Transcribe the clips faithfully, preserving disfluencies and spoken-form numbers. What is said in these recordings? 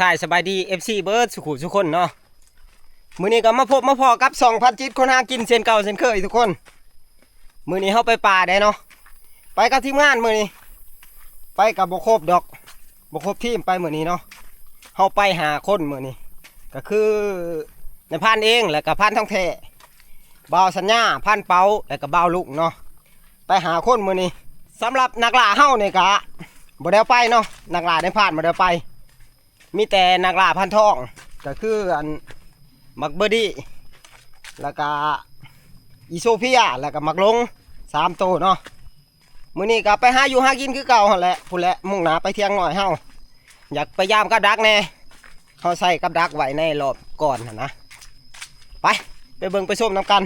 อ้าย สบายดี เอฟซี เบิดสุขุสุคนเนาะ มื้อนี้ก็มาพบมาพ้อกับช่องพันจิตคนหากินเช่นเก่าเช่นเคยทุกคน มื้อนี้เฮาไปป่าได้เนาะ ไปกับทีมงานมื้อนี้ ไปกับบ่ครบดอก บ่ครบทีมไปมื้อนี้เนาะ เฮาไปห้าคนมื้อนี้ ก็คือนายพรานเอง แล้วก็พรานทองแท้ บ่าวสัญญา พรานเปา แล้วก็บ่าวลุงเนาะ ไปห้าคนมื้อนี้ สำหรับนักล่าเฮานี่กะบ่ได้เอาไปเนาะ นักล่านายพรานบ่ได้เอาไป มีแต่นักล่าพรานทอง ก็คืออันบักเบอร์ดี้ แล้วก็อีโซเฟีย แล้วก็บักหลง สามโตเนาะ มื้อนี้ก็ไปหาอยู่หากินคือเก่าหั่นแหละ พู้นแหละ มุ่งหน้าไปเถียงน้อยเฮา อยากไปยามกับดักแหน่ เฮาใส่กับดักไว้ในรอบก่อนหั่นนะ ไป ไปเบิ่งไปชมนำกัน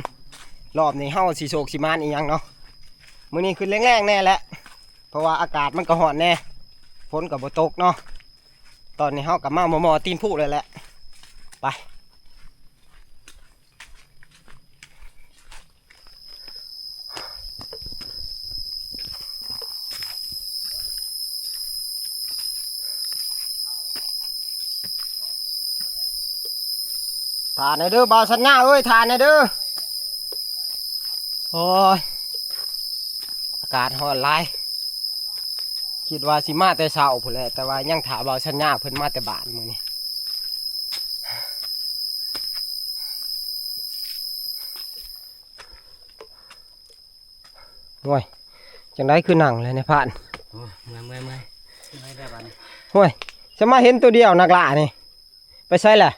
รอบนี้เฮาสิโชคสิหมานอีหยังเนาะ มื้อนี้ขึ้นแลงๆแหน่แหละ เพราะว่าอากาศมันก็ร้อนแหน่ ฝนก็บ่ตกเนาะ ตอนนี้เฮาก็มาหม้อๆตีนภูเลยแหละ ไป ถ่าแหน่เด้อ บ่าวสัญญาเอ้ย ถ่าแหน่เด้อ โอ้ย อากาศร้อนหลาย คิดว่าสิมาแต่เช้าพู้นแหละ แต่ว่ายังถ่าบ่าวสัญญาเพิ่นมาแต่บ้านมื้อนี้ โอ้ย จังได๋คือนั่งเลยนายพราน โอ้ย เมื่อย เมื่อย เมื่อย เมื่อยแล้วบัดนี้ โอ้ย จะมาเห็นตัวเดียวนักล่านี่ ไปไสล่ะ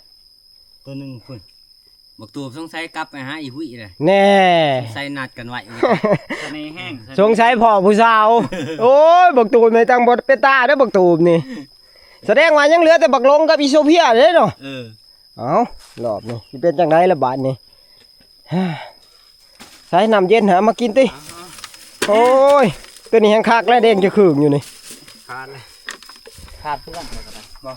ตัวหนึ่งพุ้น บักตูบสงสัยกลับไปหาอีหุยเลย แน่ สงสัยนัดกันไว้ เสน่ห์แฮง สงสัยพ้อผู้สาว โอ้ย บักตูบนี่จั่งบ่เป็นตาเด้อ บักตูบนี่ แสดงว่ายังเหลือแต่บักหลงกับอีโซเฟียเด้เนาะ เออ เอ้า รอบนี้สิเป็นจั่งได๋ล่ะบาดนี้ ใส่น้ำเย็นหามากินติ โอ้ย ตัวนี้แฮงคักแล้ว แดงจะขึงอยู่นี่ ขาดเลย ขาดเพื่อนเลยก็ได้ บ่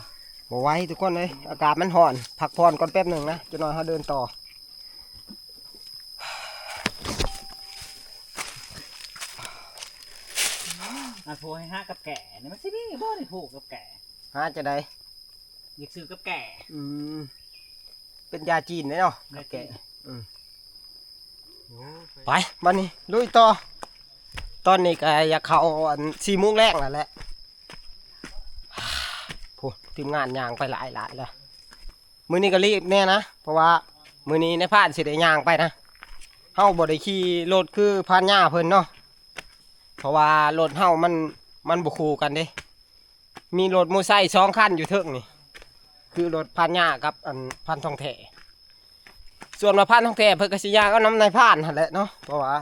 บ่ไหวทุกคนเอ้ย อากาศมันร้อน พักผ่อนก่อนแป๊บหนึ่งนะ จักหน่อยเฮาเดินต่อ อ่ะ โทรให้หากับแก่นี่ มันสิมีบ่ได้ผูกกับแก่ หาจั่งใด๋ อยากซื้อกับแก่ อืม เป็นยาจีนเด้เนาะ ยาจีน กับแก่ อืม ไป บัดนี้ลุยต่อ ตอนนี้ก็อยากเข้าอันสี่โมงแลงแล้วแหละ โอ้ ทีมงานย่างไปหลายๆแล้ว มื้อนี้ก็รีบแน่นะ เพราะว่ามื้อนี้นายพรานสิได้ย่างไปนะ เฮาบ่ได้ขี่รถคือพรานย่าเพิ่นเนาะ เพราะว่ารถเฮามัน มันบ่คู่กันเด้ มีรถมอไซค์สองคันอยู่เทิงนี่ คือรถพรานย่ากับอันพรานทองแท้ ส่วนว่าพรานทองแท้เพิ่นก็สิย่างเอานำนายพรานหั่นแหละเนาะ เพราะว่า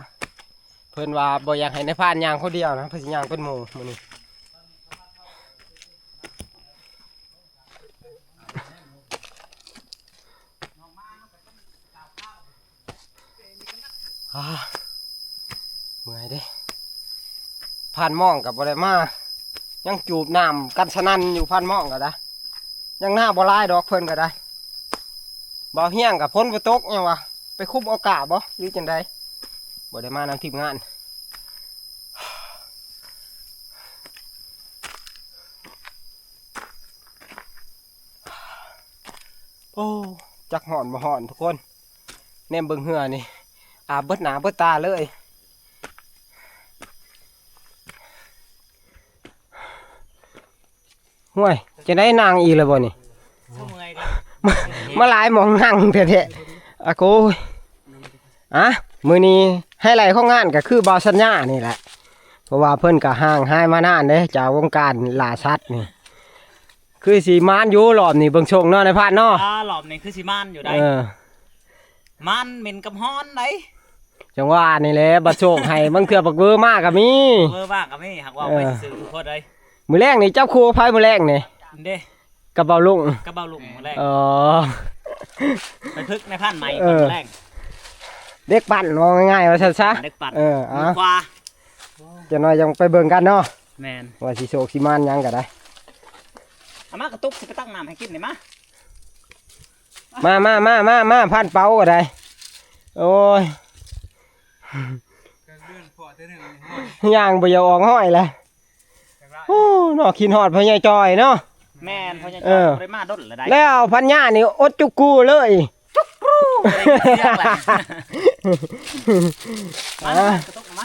เพิ่นว่าบ่อยากให้นายพรานย่างคนเดียวนะ เพิ่นสิย่างเป็นหมู่มื้อนี้ อ่า เมื่อยเด้ พรานหม่องก็บ่ได้มา ยังจูบน้ำกันสนั่นอยู่ พรานหม่องก็ได้ ยังหน้าบ่หลายดอกเพิ่นก็ได้ บ่าวเฮียงก็ฝนบ่ตกหยังวะ ไปคุบเอากาบ่ หรือจั่งใด๋ บ่ได้มานำทีมงาน โอ้ จักฮ้อนบ่ฮ้อนทุกคน แนมเบิ่งเฮือนี่ อาบเบิดหน้าเบิดตาเลย ห้วย จั่งใด๋ นั่งอีกแล้วบ่นี่ เมื่อยเด้ มาหลายหม่องนั่งแท้ๆ อะโกย อ่ะ มื้อนี้ไฮไลท์ของงานก็คือบ่าวสัญญานี่แหละ เพราะว่าเพิ่นก็ห่างหายมานานเด้ จากวงการล่าสัตว์นี่ คือสิหมานอยู่รอบนี้ เบิ่งทรงเนาะนายพรานเนาะ อ่า รอบนี้คือสิหมานอยู่ได้ เออ หมานเหม็นกับฮ้อนได๋ จั่งว่านี่แหละ บัดโชคให้ บางเทื่อบักเบอร์มาก็มี เบอร์มาก็มี หากว่า เออ ไปซื้อทุกคนเลย มื้อแลงนี่จับคู่กับไผมื้อแลงนี่ เด้ กับบ่าวลุง กับบ่าวลุงมื้อแลง อ๋อ ไปฝึกนายพรานใหม่ เออ มื้อแลง เด็กปั่น ว่าง่ายๆ ว่าซั่นซะ เด็กปั่น เออ เอา มือขวา จักหน่อยจั่งไปเบิ่งกันเนาะ แม่น ว่าสิโชคสิหมานหยังก็ได้ เอามากระตุกสิไปตักน้ำให้กินนี่มา มา มา มา มา มา พรานเปาก็ได้ โอ้ย ก็เลื่อนพอเทื่อหนึ่ง ย่างบ่อยากออกห้อยแหละ โอ้ เนาะ คิดฮอดพ่อใหญ่จอยเนาะ แม่น พ่อใหญ่ เออ จอยบ่ได้มาดนแล้วได้ แล้วพันญานี่อดจุกกูเลย จุกรูบ่ได้ยินเสียงแล้ว มา อ่ะ กระตุกมา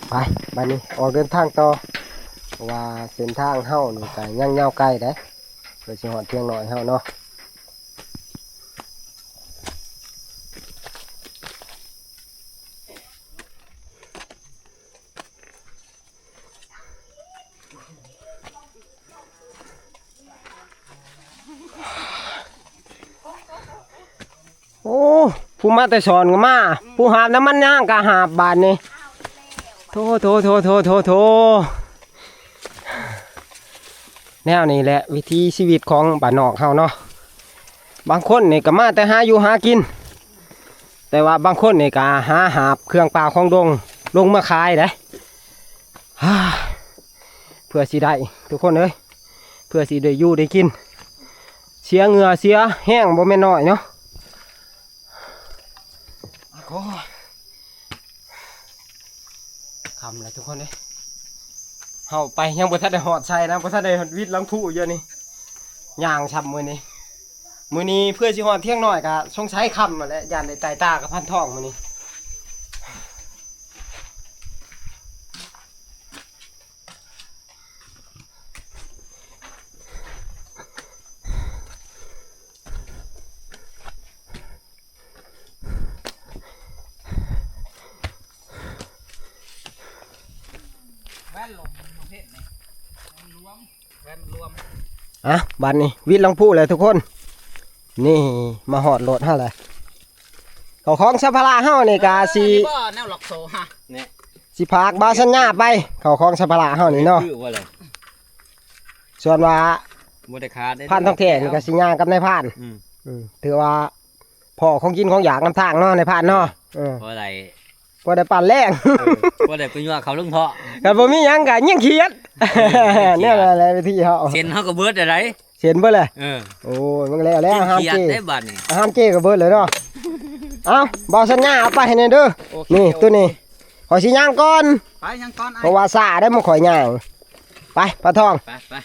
ไป บัดนี้ออกเดินทางต่อ เพราะว่าเส้นทางเฮานี่ก็ยังยาวไกลเด้ เพื่อสิฮอดเถียงน้อยเฮาเนาะ โอ้ ผู้มาแต่สอนก็มา ผู้หาบน้ำมันยางก็หาบบาดนี้ โถ โถ โถ โถ โถ โถ แนวนี้แหละวิถีชีวิตของบ้านนอกเฮาเนาะ บางคนนี่ก็มาแต่หาอยู่หากิน แต่ว่าบางคนนี่ก็หาหาบเครื่องป่าของดงลงมาขายเด้ ฮ่า เพื่อสิได้ ทุกคนเอ้ย เพื่อสิได้อยู่ได้กิน เสียเหงื่อเสียแฮงบ่แม่นน้อยเนาะ โอ้ย ค่ำแล้วทุกคนเอ้ย เฮาไปยังบ่ทันได้ฮอดไสนะ บ่ทันได้ฮอดวิดหลังภูอยู่นี่ ย่างซ้ำมื้อนี้ มื้อนี้เพื่อสิฮอดเถียงน้อยก็สงสัยค่ำนั่นแหละ ย่านได้ตายตากับพันทองมื้อนี้ แว่นหลงประเภทนี้ แว่นรวม แว่นรวม อ่ะ บัดนี้วิดหลังภูแล้วทุกคน นี่มาฮอดรถเฮาแล้ว เข้าของสัมภาระเฮานี่ก็สิ เออ นี่บ่แนวล็อกโซ่ฮะ เนี่ย สิพากบ่าวสัญญาไป เข้าของสัมภาระเฮานี่เนาะ คือว่าอะไร ส่วนว่า บ่ได้ขาดเด้ พรานทองแท้นี่ก็สิย่างกับนายพราน อืม อืม ถือว่าพ้อของกินของอยากนำทางเนาะนายพรานเนาะ เออ บ่ได้ บ่ได้ปานแลง เออ บ่ได้ไปยั่วเขาลงเทาะ คันบ่มีหยังก็ยิงเขียด เออ ยิงเขียด แนวนั้นแหละวิธีเฮา เส้นเฮาก็เบิดได้ เส้นเบิดเลย เออ โอ้ย มันแล้วแล้ว กินเขียด ห้ามเจ้ ได้บัดนี้ ห้ามเจ้ก็เบิดเลยเนาะ เอ้า บ่าวสัญญาเอาไปให้แน่เด้อ โอเค นี่ โอเค ตัวนี้ ขอสิย่างก่อน ไปย่างก่อน เพราะว่าซ่าได้มันข่อยย่าง ไป ปลาทอง ไป ไป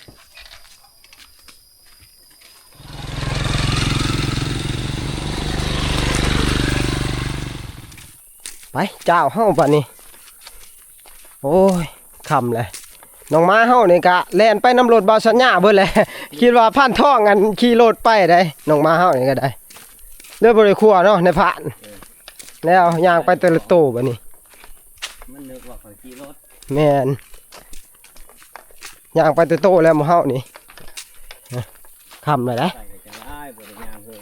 ไป เจ้าเฮาบัดนี้ โอ้ย ค่ำเลย น้องหมาเฮานี่กะแล่นไปนำรถบ่าวสัญญาเบิดแหละ คิดว่าพรานทองอันขี่รถไปได้ น้องหมาเฮานี่ก็ได้ เลยบ่ได้ขัวเนาะนายพราน แล้วย่างไปแต่ละโตบัดนี้ มันนึกว่าเขาขี่รถ แม่น ย่างไปแต่โตแล้วหมู่เฮานี่ ค่ำแล้วเด้ ใส่ก็จะร้าย บ่ได้ย่างเพิ่น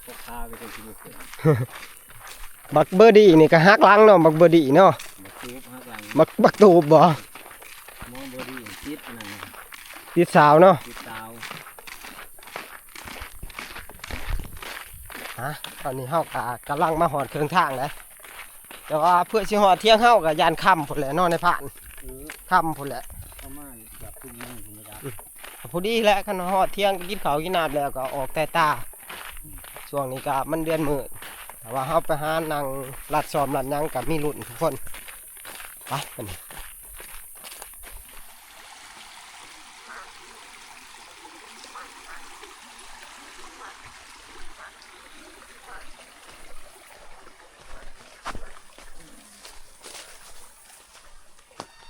พกพาไปจนสิบ่เกิด บักเบอร์ดี้นี่ก็หักหลังเนาะ บักเบอร์ดี้เนาะ บักตูบหักหลัง บัก บักตูบบ่ มองเบอร์ดี้ติดอันนั้นน่ะ ติดสาวเนาะ ติดสาว ฮะ ตอนนี้เฮาก็กำลังมาฮอดครึ่งทางแล้ว แต่ว่าเพื่อสิฮอดเถียงเฮาก็ย่านค่ำพุ้นแหละเนาะนายพราน เออ ค่ำพุ้นแหละ ประมาณเกือบทุ่มหนึ่งธรรมดา อืม พอดีแหละ คันฮอดเถียงก็กินข้าวกินน้ำแล้วก็ออกแต่ตา ช่วงนี้ก็มันเดือนมืด แต่ว่าเฮาไปหานั่งลัดซ้อมลัดหยังก็มีลุ้นทุกคน ไปบัดนี้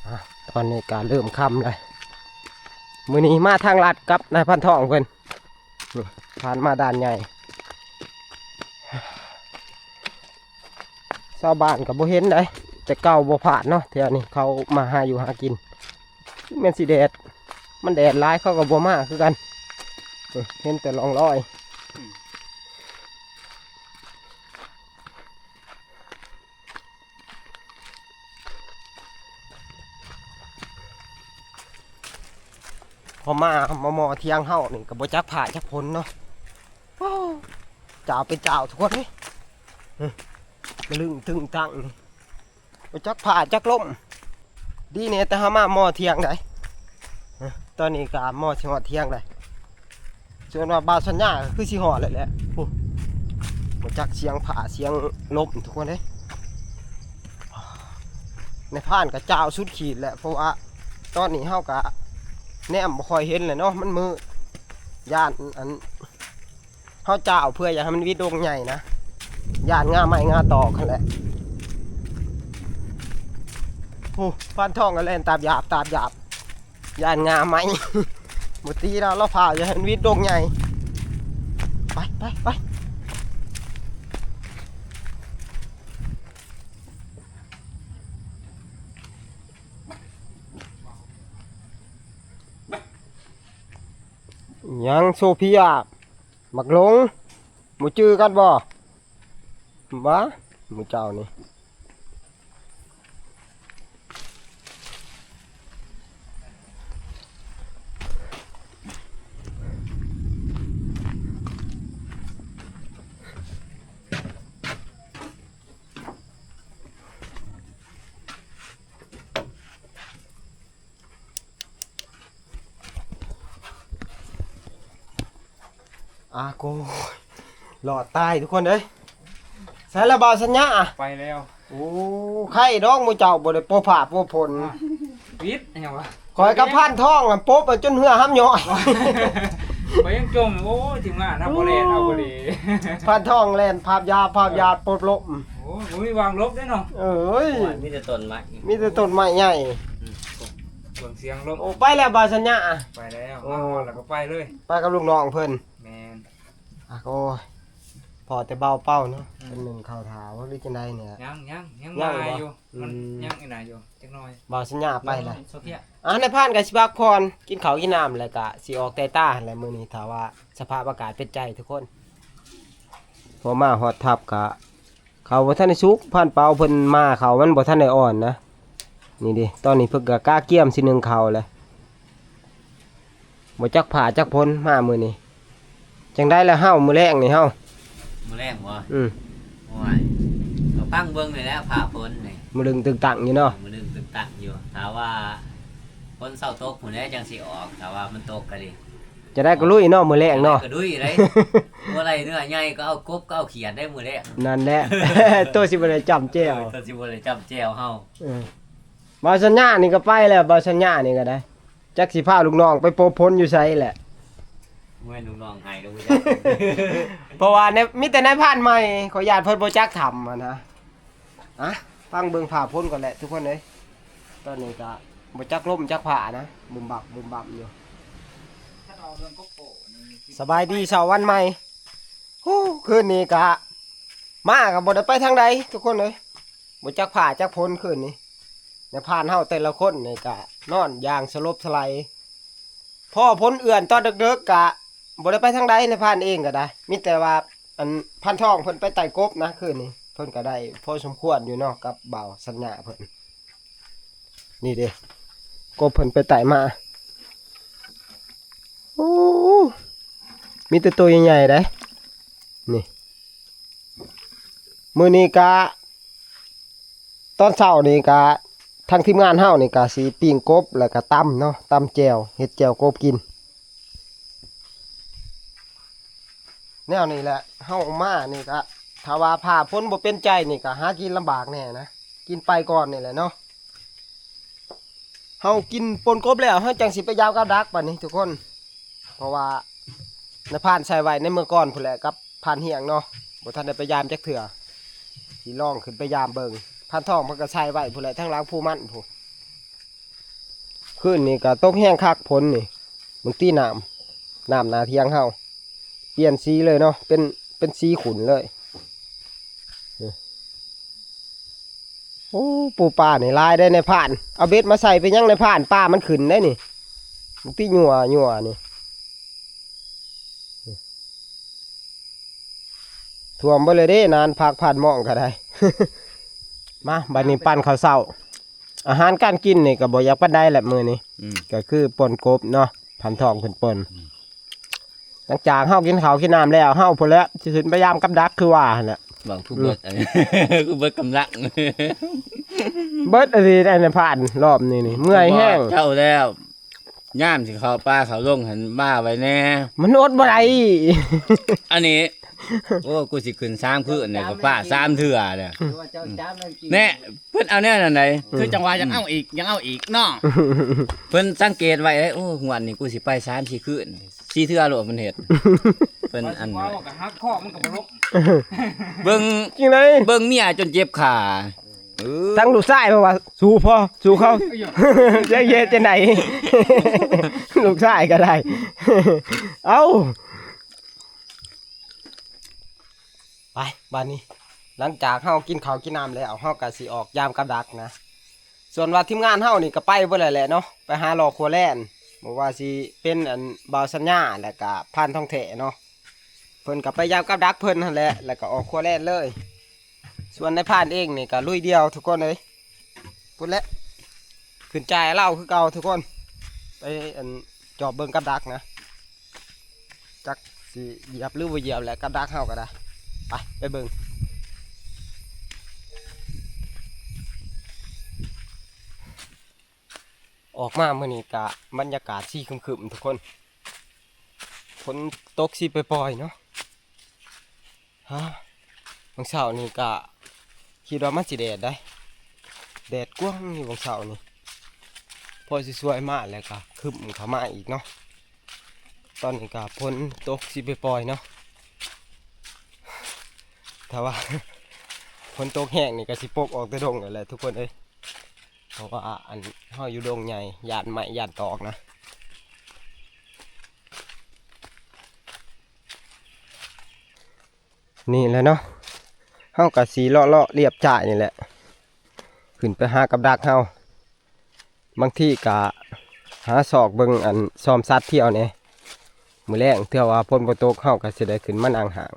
อ่ะ ตอนนี้ก็เริ่มค่ำแล้ว มื้อนี้มาทางลัดกับนายพรานทองเพิ่น นี่ ผ่านมาด่านใหญ่ ชาวบ้านก็บ่เห็นได๋ แต่เก่าบ่ผ่านเนาะ แถวนี้เขามาหาอยู่หากิน แม่นสิแดด มันแดดหลายเขาก็บ่มาคือกัน เออ เห็นแต่ร่องรอย พอมา มาหม้อเถียงเฮานี่ก็บ่จักผ้าจักผลเนาะ ว้าว จาวเป็นจาวทุกคนเอ้ย เฮ้ย มาลึงตึงตังนี่ บ่จักผ้าจักลม ดีแน่แต่เฮามาหม้อเถียงได๋ เฮ้ย ตอนนี้ก็หม้อสิฮอดเถียงได๋ ส่วนว่าบ่าวสัญญาก็คือสิฮอดแล้วแหละ โอ้ บ่จักเสียงผ้าเสียงลมทุกคนเอ้ย นายพรานก็จ้าวสุดขีดแหละ เพราะว่าตอนนี้เฮาก็แนมบ่ค่อยเห็นเลยเนาะ มันมืด ย่านอัน เฮาจ้าวเพื่ออยากให้มันวิดดงใหญ่นะ ย่านง่าไม้ง่าตอกหั่นแหละ โอ้ พรานทองก็แล่นตาบหยาบตาบหยาบ ย่านง่าไม้ บ่ตีแล้ว เราพาอยากให้มันวิดดงใหญ่ ไป ไป ไป ยังโซเฟีย บักหลง บ่จื่อกันบ่ บ่ หมู่เจ้านี่ อาโกย รอดตายทุกคนเอ้ย ใส่ละบ่าวสัญญาอะ ไปแล้ว โอ้ ไข่ดอกหมู่เจ้าบ่ได้ปบผ้าปบฝน อ่ะ วิดแฮงวะ ข้อยกับพรานทองอะปบไปจนเหือห้ำย้อย ไปยังจม โอ้ย ทีมงานนะ บ่แล่นเอาบ่ดี พรานทองแล่นพาบยาพาบยาปบลบ โอ้ย บ่มีวางลบเด้เนาะ เอ้ย โอ้ย มีแต่ต้นไม้ มีแต่ต้นไม้ใหญ่ อืม เบิ่งเสียงลม โอ้ ไปแล้วบ่าวสัญญาอะ ไปแล้ว โอ้ มาฮอดแล้วก็ไปเลย ไปกับลูกน้องเพิ่น แม่น อ่ะ โอ้ย พอแต่เบาเป้าเนาะ อืม เป็นหนึ่งข่าวถามว่าหรือจังใดเนี่ย ยัง ยัง ยัง ยัง มา บ่ อยู่ อืม มันยังอีกหน่อยอยู่ จักหน่อย บ่าวสัญญาไปแล้ว โซเฟีย อ่ะ นายพรานก็สิพักผ่อน กินข้าวกินน้ำแล้วก็สิออกแต่ตาหั่นแหละมื้อนี้ ถ้าว่าสภาพอากาศเป็นใจทุกคน พอมาฮอดทับก็ ข้าวบ่ทันได้สุก พรานเปาเพิ่นมา ข้าวมันบ่ทันได้อ่อนนะ นี่เด้ ตอนนี้เพิ่นก็กะเกียมสินึ่งข้าวแล้ว บ่จักผ้าจักฝนมามื้อนี้ จังใด๋แล้วเฮามื้อแลงนี่เฮา มื้อแลงบ่ อืม โอ้ย ก็ฟังเบิ่งนี่แหละฟ้าฝนนี่ มื้อลึงตึงตังอยู่เนาะ มื้อลึงตึงตังอยู่ ถ้าว่าฝนเซาตกพู้นแหละจังสิออก ถ้าว่ามันตกก็ดี จะได้ก็ลุยเนาะมื้อแลงเนาะ จะได้ก็ลุยเลย บ่ได้เนื้อใหญ่ก็เอากบก็เอาเขียดได้มื้อแลง นั่นแหละ ตัวสิบ่ได้จ้ำแจ่ว เออ ตัวสิบ่ได้จ้ำแจ่วเฮา เออ บ่าวสัญญานี่ก็ไปแล้ว บ่าวสัญญานี่ก็ได้ จักสิพาลูกน้องไปปบฝนอยู่ไสแหละ เมื่อยลูกน้องไห้แล้วบ่จัก เพราะว่าใน มีแต่นายพรานใหม่ ขออนุญาตเพิ่นบ่จักถ้ำหั้นนะ อ่ะ ฟังเบิ่งฟ้าฝนก่อนแหละทุกคนเอ้ย ตอนนี้ก็บ่จักลมจักฟ้านะ บึมบั่มบึมบั่มอยู่ สบายดีเช้าวันใหม่ ฮู้ คืนนี้กะ มาก็บ่ได้ไปทางใดทุกคนเอ้ย บ่จักฟ้าจักฝนคืนนี้ นายพรานเฮาแต่ละคนนี่กะนอนอย่างสลบสลาย พ้อฝนเอื่อนตอนเดิกๆกะบ่ได้ไปทางใด นายพรานเองก็ได้ มีแต่ว่าอันพรานทองเพิ่นไปไต่กบนะคืนนี้ เพิ่นก็ได้พอสมควรอยู่เนาะกับบ่าวสัญญาเพิ่น นี่เด้ กบเพิ่นไปไต่มา โอ้ มีแต่ตัวใหญ่ๆเด้ นี่ มื้อนี้กะ ตอนเช้านี่กะ ทางทีมงานเฮานี่กะสิปิ้งกบ แล้วกะตำเนาะ ตำแจ่ว เฮ็ดแจ่วกบกิน แนวนี้แหละ เฮามานี่กะ ถ้าว่าฟ้าฝนบ่เป็นใจนี่กะหากินลำบากแน่นะ กินไปก่อนนี่แหละเนาะ เฮากินป่นกบแล้ว เฮาจังสิไปยามกับดักบัดนี้ทุกคน เพราะว่านายพรานใส่ไว้ในเมื่อก่อนพู้นแหละ กับพรานเฮียงเนาะ บ่ทันได้ไปยามจักเทื่อ สิลองขึ้นไปยามเบิ่ง พรานทองเพิ่นก็ใส่ไว้พู้นแหละ ทางหลังภูมันพู้น คืนนี้ก็ตกแฮงคักฝนนี่ มึงตีน้ำ น้ำหน้าเถียงเฮา เปลี่ยนสีเลยเนาะ เป็น เป็นสีขุ่นเลย โอ้ ปูปลานี่หลายได้นายพราน เอาเบ็ดมาใส่ไปยังนายพราน ปลามันขึ้นได้นี่ มันติหยั่วหยั่วนี่ ท่วมเบิดเลยเด้ นานพักผ่านหม่องก็ได้ มา บัดนี้ปั่นข้าวเช้า อาหารการกินนี่ก็บ่อยากปานใดแหละมื้อนี้ อืม ก็คือป่นกบเนาะ พรานทองเพิ่นป่น อืม หลังจากเฮากินข้าวกินน้ำแล้ว เฮาพู้นแหละสิขึ้นไปยามกับดักคือว่าหั่นแหละ เว้าคือเบิด อืม อันนี้ คือเบิดกำลัง เบิดอีหลีได้นายพรานรอบนี้นี่ เมื่อยแฮง เจ้าแล้ว ยามสิเข้าป่าเข้าดงหั่นมาไว้แหน่ มันอดบ่ได้ อันนี้ โอ้ กูสิขึ้นสามคืนเนี่ยก็ป่าสามเทื่อเนี่ย คือว่าเจ้าจ้ามันกิน แน่ เพิ่นเอาแนวนั้นได๋ คือจังหวะยังเอาอีก ยังเอาอีกเนาะ เพิ่นสังเกตไว้เลย โอ้ งวดนี้กูสิไปสามสี่คืน สี่เทื่อโลดมันเฮ็ด เพิ่นอัน ว่าก็หักคอมันก็บ่ลง เบิ่ง จริงเลย เบิ่งเมียจนเจ็บขา เออ ทั้งลูกชายบอกว่า สู้พ่อ สู้เขา เอ้ย จะเฮ็ดจังได๋ ลูกชายก็ได้ เอ้า ไป บัดนี้ หลังจากเฮากินข้าวกินน้ำแล้ว เฮาก็สิออกยามกับดักนะ ส่วนว่าทีมงานเฮานี่ก็ไปเบิดแล้วแหละเนาะ ไปหาเลาะขัวแลน บ่ว่าสิเป็นอันบ่าวสัญญา แล้วก็พรานทองแท้เนาะ เพิ่นก็ไปยามกับดักเพิ่นหั่นแหละ แล้วก็ออกขัวแลนเลย ส่วนนายพรานเองนี่ก็ลุยเดี่ยวทุกคนเอ้ย พุ้นแหละ ขึ้นจ่ายลาวคือเก่าทุกคน ไปอันจอบเบิ่งกับดักนะ จักสิเหยียบหรือบ่เหยียบแหละ กับดักเฮาก็ได้ ไป ไปเบิ่ง ออกมามื้อนี้ก็บรรยากาศสีครึ้มๆทุกคน ฝนตกสีปล่อยๆเนาะ ฮะ บางเช้านี่ก็คิดว่ามันสิแดดได้ แดดกว้างอยู่บางเช้านี่ พอสิสวยมาแล้วก็ครึ้มเข้ามาอีกเนาะ ตอนนี้ก็ฝนตกสิปล่อยๆเนาะ ถ้าว่า ฝนตกแฮงนี่ก็สิปกออกแต่ดงนั่นแหละทุกคนเอ้ย เพราะว่าอันเฮาอยู่ดงใหญ่ ย้านไม้ย้านตอกนะ นี่แหละเนาะ เฮาก็สิเลาะๆเลียบจ่ายนี่แหละ ขึ้นไปหากับดักเฮา บางทีก็หาซอกเบิ่งอันซ่อมสัตว์เที่ยวแหน่ มื้อแลงเทื่อว่าฝนบ่ตก เฮาก็สิได้ขึ้นมานั่งห้าง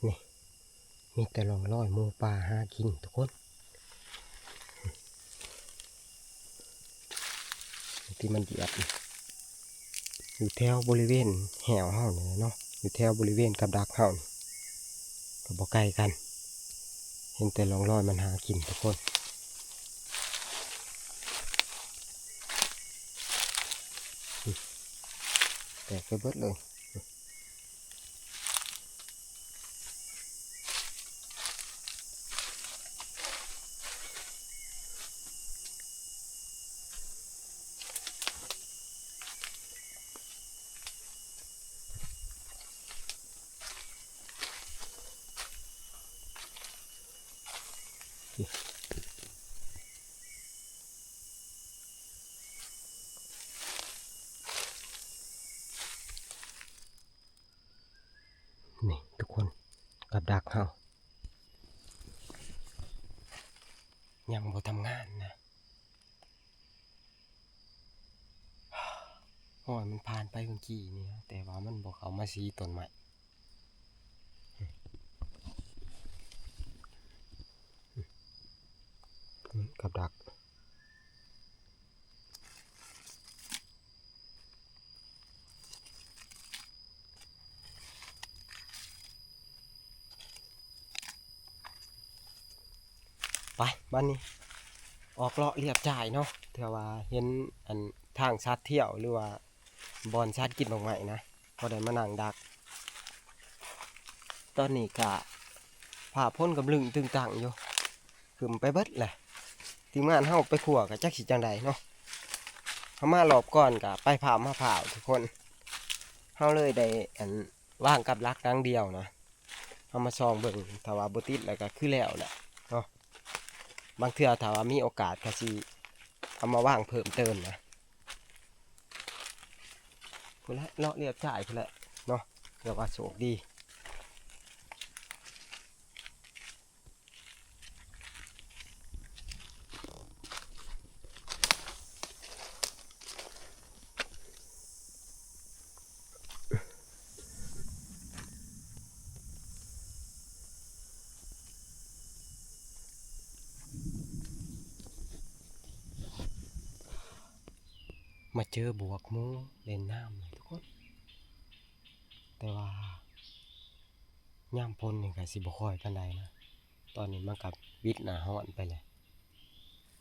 นี่ มีแต่ร่องรอยหมูป่าหากินทุกคน ที่มันเหยียบนี่ อยู่แถวบริเวณแหวเฮานี่แหละเนาะ อยู่แถวบริเวณกับดักเฮานี่ ก็บ่ไกลกัน เห็นแต่ร่องรอยมันหากินทุกคน แตกไปเบิดเลย นี่ทุกคน กับดักเฮา ยังบ่ทำงานนะ โอ้ย มันผ่านไปเมื่อกี้นี่นะ แต่ว่ามันบ่เข้ามาสีต้นไม้ กับดัก ไป บัดนี้ ออกเลาะเลียบจ่ายเนาะ เทื่อว่าเห็นอันทางสัตว์เที่ยว หรือว่าบ่อนสัตว์กินหมากไม้นะ ก็ได้มานั่งดัก ตอนนี้ก็ฟ้าฝนกำลึงตึงตังอยู่ ครึ้มไปเบิดแหละ ทีมงานเฮาไปขั่วก็จักสิจั่งใดเนาะ เฮามารอบก่อนก็ไปพร้าวมาพร้าวทุกคน เฮาเลยได้อันวางกับดักดังเดียวนะ เฮามาส่องเบิ่ง ถ้าว่าบ่ติดแล้วก็คือแล้วแหละเนาะ บางเทื่อถ้าว่ามีโอกาสก็สิเอามาวางเพิ่มเติมนะ พุ้นแหละ เลาะเลียบจ่ายพุ้นแหละเนาะ เรียกว่าโชคดี มาเจอบวกหมู่เล่นน้ำเลยทุกคน แต่ว่ายามฝนนี่ก็สิบ่ค่อยปานใดนะ ตอนนี้มันก็วิดหน้าร้อนไปเลย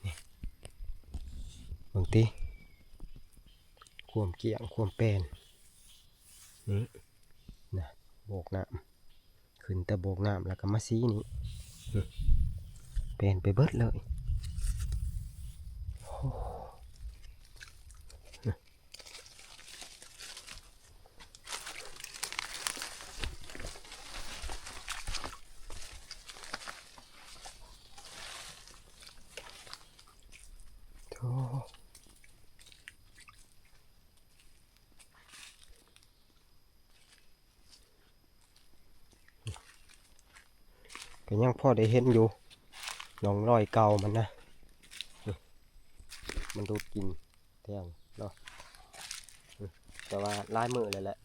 นี่ เบิ่งติ ความเกี้ยง ความแปน นี่ นะ โบกน้ำ ขึ้นแต่โบกน้ำแล้วก็มาสีนี่ นี่ แปนไปเบิดเลย โอ้ โธ่ ก็ยังพอได้เห็นอยู่ ร่องรอยเก่ามันนะ นี่ มันดูดกินแถวเนาะ นี่ แต่ว่าหลายมื้อแล้วแหละ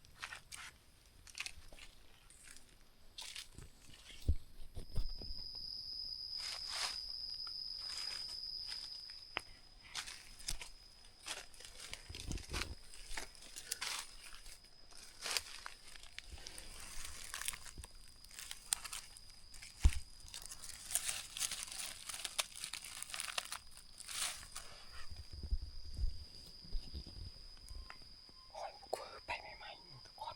โอ้ย ไปใหม่ๆ ทุกคน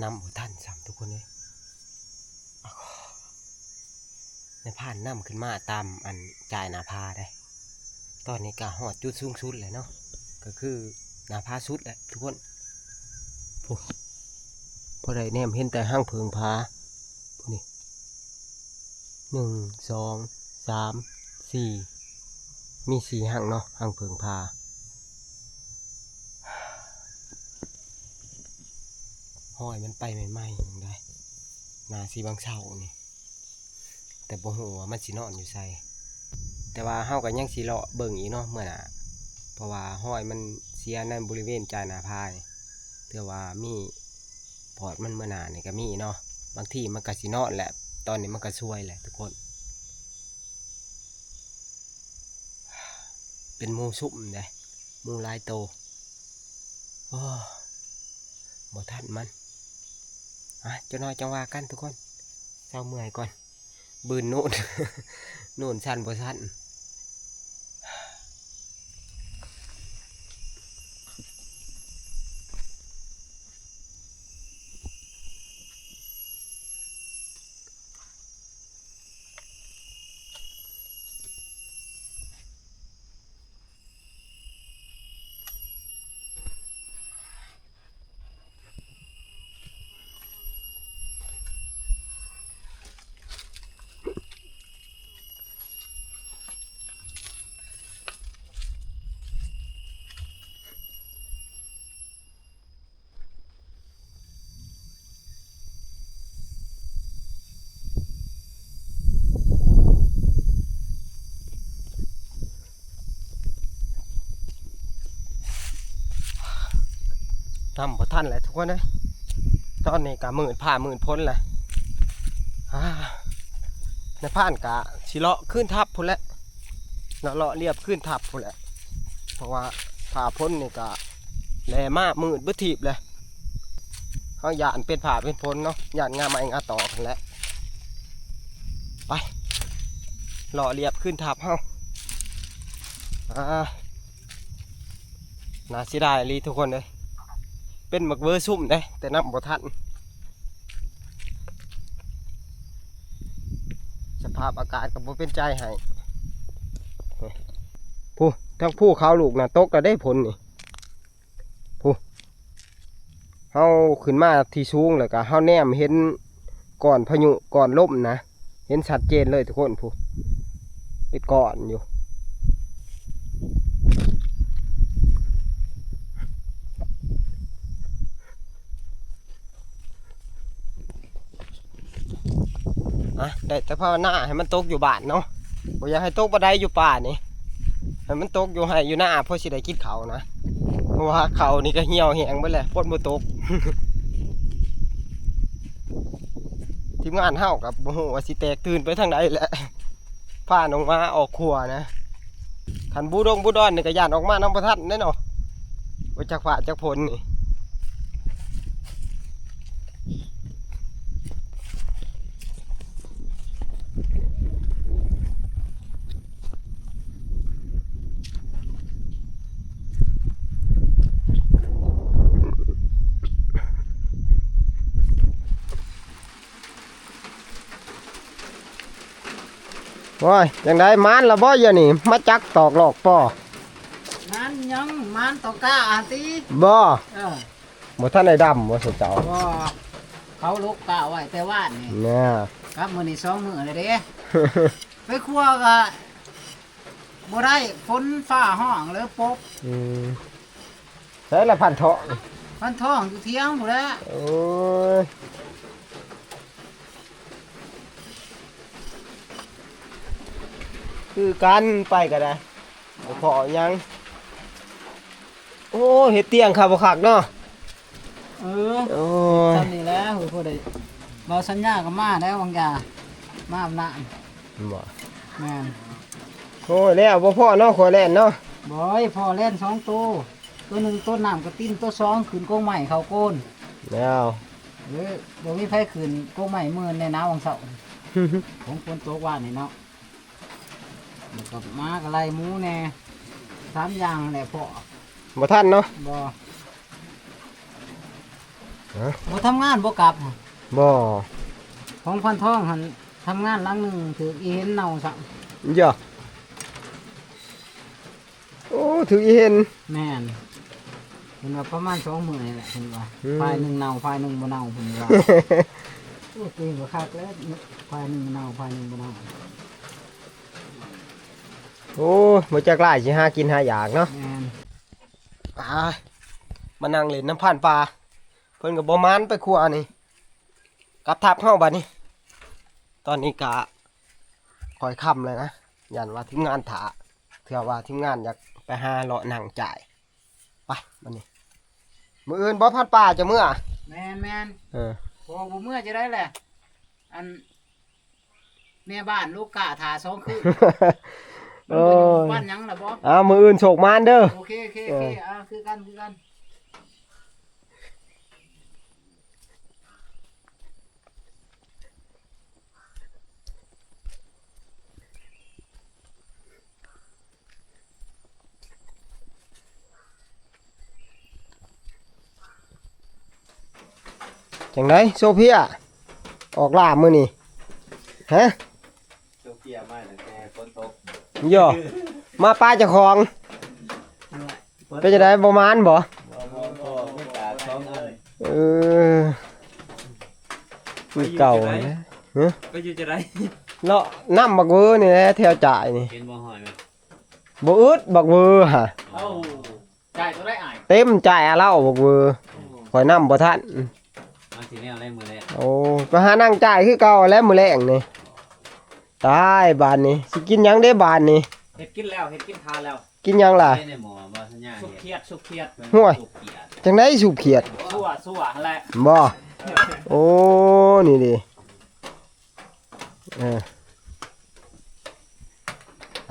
นำบ่ทันซ้ำทุกคนเอ้ย อ้าว นายพรานนำขึ้นมาตามอันจ่ายหน้าผาได้ ตอนนี้ก็ฮอดจุดสูงสุดแล้วเนาะ ก็คือหน้าผาสุดแหละทุกคน พุ้น พอได้แนมเห็นแต่หางเผิงผา พุ้นนี่ หนึ่ง สอง สาม สี่ มีสี่หางเนาะ หางเผิงผา ฮอยมันไปใหม่ๆ จั่งใด๋ น่าสิบางเช้านี่ แต่บ่ฮู้ว่ามันสินอนอยู่ไส แต่ว่าเฮาก็ยังสิเลาะเบิ่งอีกเนาะมื้อหน้า เพราะว่าฮอยมันเสียในบริเวณจ่าหน้าผานี่ ถือว่ามีปอดมันมื้อหน้านี่ก็มีเนาะ บางทีมันก็สินอนแหละ ตอนนี้มันก็ซวยแหละทุกคน เป็นหมู่ซุมเด้ หมู่หลายโต โอ้ บ่ทันมัน อ่ะ จักหน่อยจั่งว่ากันทุกคน เซาเมื่อยก่อน บืนโน่น โน่นสั่นบ่สั่น นำบ่ทันแล้วทุกคนเอ้ย ตอนนี้ก็มืดฟ้ามืดฝนแล้ว อ่า นายพรานก็สิเลาะคืนถ้ำพุ้นแหละ เลาะ เลาะเลียบคืนถ้ำพุ้นแหละ เพราะว่าฟ้าฝนนี่ก็แล่มามืดเบิดทีบเลย เฮาย้านเป็นฟ้าเป็นฝนเนาะ ย้านง่าไม้ง่าตอกหั้นแหละ ไป เลาะเลียบคืนถ้ำเฮา อ่า น่าเสียดายอีหลีทุกคนเอ้ย เป็นหมากเบอร์ซุ่มเด้ แต่นำบ่ทัน สภาพอากาศก็บ่เป็นใจให้ พุ้น ทั้งภูเขาลูกน่ะ ตกแล้วเด้ฝนนี่ พุ้น เฮาขึ้นมาที่สูงแล้วก็เฮาแนมเห็นก้อนพายุก้อนลมนะ เห็นชัดเจนเลยทุกคน พุ้น เป็นก้อนอยู่ อ่ะ ได้แต่ภาวนาให้มันตกอยู่บ้านเนาะ บ่อยากให้ตกบ่ได้อยู่ป่านี่ ให้มันตกอยู่ไร่อยู่นา พอสิได้กินข้าวนะ เพราะว่าข้าวนี่ก็เหี่ยวแห้งเบิดแล้ว ฝนบ่ตก ทีมงานเฮาก็บ่ฮู้ว่าสิแตกตื่นไปทางใดแหละ พาน้องหมาออกครัวนะ คันบูดงบูดอนนี่ก็ย้านออกมานำบ่ทันแน่เนาะ บ่จักฟ้าจักฝนนี่ โอ้ย จั่งใด๋ หมานละบ่เดี๋ยวนี้ มาจักตอกลอกปอ หมานหยัง หมานตอกกาหั่นติ บ่ เออ บ่ทันได้ดำบ่ซุเจ้า บ่ เขาลกกาไว้แต่วานนี่ เนี่ย กลับมื้อนี้สองมื้อแล้วเด้ ไปครัวก็บ่ได้ ฝนฟ้าฮ้องเลยปบ อืม ใส่ละพันทอง พันทองอยู่เถียงพู้นแหละ โอ้ย คือกันไปก็ได้ บ่พอหยัง โอ้ เฮ็ดเตียงคักบ่คักเนาะ เออ โอ้ย ซั่นนี่แหละ โอ้ย พอได้ บ่าวสัญญาก็มาแล้ว วางยา มาอาบน้ำ บ่ แม่น โอ้ย แล้วบ่พอเนาะ ขอแล่นเนาะ บ่อย พอแล่นสองโต โตหนึ่งโตน้ำกระติ้น โตสองขึ้นกงไม้เขาโกน แล้ว เออ บ่มีไผขึ้นกงไม้เมินแน่นะ วังเสาร์ ของฝนตกวานนี่เนาะ แล้วก็หมาก็ไล่หมูแน่ สามอย่างแหละพ่อ บ่ทันเนาะ บ่ ฮะ บ่ทำงานบ่กลับ บ่ ของพันทองหั่นทำงานหลังหนึ่งถืออีเห็นเน่าซ้ำ เยอะ ถืออีเห็น แม่น เพิ่นว่าประมาณสองมื้อนี่แหละ เพิ่นว่า อืม ฝ่ายหนึ่งเน่า ฝ่ายหนึ่งบ่เน่า เพิ่นว่า โอ้ เก่งกว่าคักแล้ว ฝ่ายหนึ่งเน่า ฝ่ายหนึ่งบ่เน่า โอ้ บ่จักหลายสิหากินหาอยากเนาะ แม่น อ่า มานั่งเล่นน้ำพรานป่า เพิ่นก็บ่หมานไปครัวนี่ กลับทับเฮาบัดนี้ ตอนนี้ก็ค่อยค่ำแล้วนะ ย่านว่าทีมงานถ่า เทื่อว่าทีมงานอยากไปหาเลาะนั่งจ่าย ไปบัดนี้ มื้ออื่นบ่พรานป่าจะเมือ แม่นๆ เออ พอบ่เมือจะได้แหละ อัน แม่บ้านลูกกะถ่าสองคืน โอ้ย มันเป็นบ้านหยังล่ะบ่ อ้าว มื้ออื่นโชคหมานเด้อ โอเค โอเค โอเค เออ อ่า คือกัน คือกัน จั่งใด๋ โซเฟีย ออกล่ามื้อนี้ ฮะ โซเฟียมาตั้งแต่ฝนตก โย่ มาปะเจ้าของ เป็นจั่งใด๋ บ่หมานบ่ บ่ บ่ บ่ มีปลาสองอัน เออ คือเก่านะ ฮะ ไปอยู่จั่งใด๋ เลาะนำบักเวอนี่แหละ แถวจ่ายนี่ เห็นบ่หอยมัน บ่อึดบักเวอฮะ เอ้า จ่ายตัวได้อ้าย เต็มจ่ายอะเล่าบักเวอ ข้อยนำบ่ทัน มาสิแนวได้มื้อแรก โอ้ ไปหานั่งจ่ายคือเก่าแล้วมื้อแลงนี่ ตายบาดนี้ สิกินหยังเด้บาดนี้ เฮ็ดกินแล้ว เฮ็ดกินทานแล้ว กินหยังล่ะ ได้ในหม้อบ่สัญญา ซุปเขียด ซุปเขียด ห้วย ซุปเขียด จั่งใด๋ซุปเขียด ซั่ว ซั่วหั่นแหละ บ่ โอ้ นี่ดิ เออ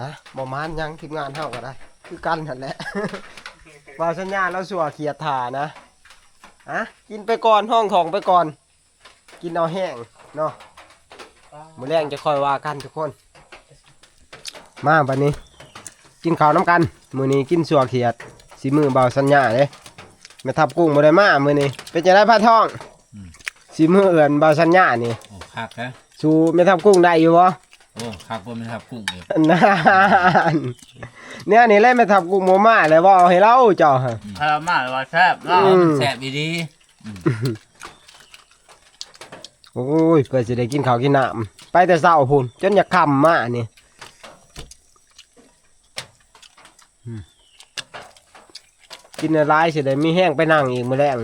ฮะ บ่หมานหยัง ทีมงานเฮาก็ได้ คือกันหั่นแหละ บ่าวสัญญาลาวซั่วเขียดถ่านะ ฮะ กินไปก่อน ห้องท้องไปก่อน กินเอาแฮงเนาะ มื้อแลงจะค่อยว่ากันทุกคน มาบัดนี้ กินข้าวนำกัน มื้อนี้กินซั่วเขียด สีมือบ่าวสัญญาเด้ แม่ทัพกุ้งบ่ได้มามื้อนี้ เป็นจั่งใด๋พานทอง อืม สีมือเอื้อนบ่าวสัญญานี่ โอ้ คักฮะ สู้แม่ทัพกุ้งได้อยู่บ่ โอ้ คักกว่าแม่ทัพกุ้งอีก นั่น แนวนี้แหละแม่ทัพกุ้งบ่มาแล้วเว้าให้ลาวเจ้าฮะ อืม ถ้ามาแล้วว่าแซ่บเนาะ อืม มันแซ่บอีหลี อืม โอ้ย เพื่อสิได้กินข้าวกินน้ำ ไปแต่เช้าพู้น จนอยากค่ำมานี่ อืม กินหลายๆ สิได้มีแฮงไปนั่งอีกมื้อแลง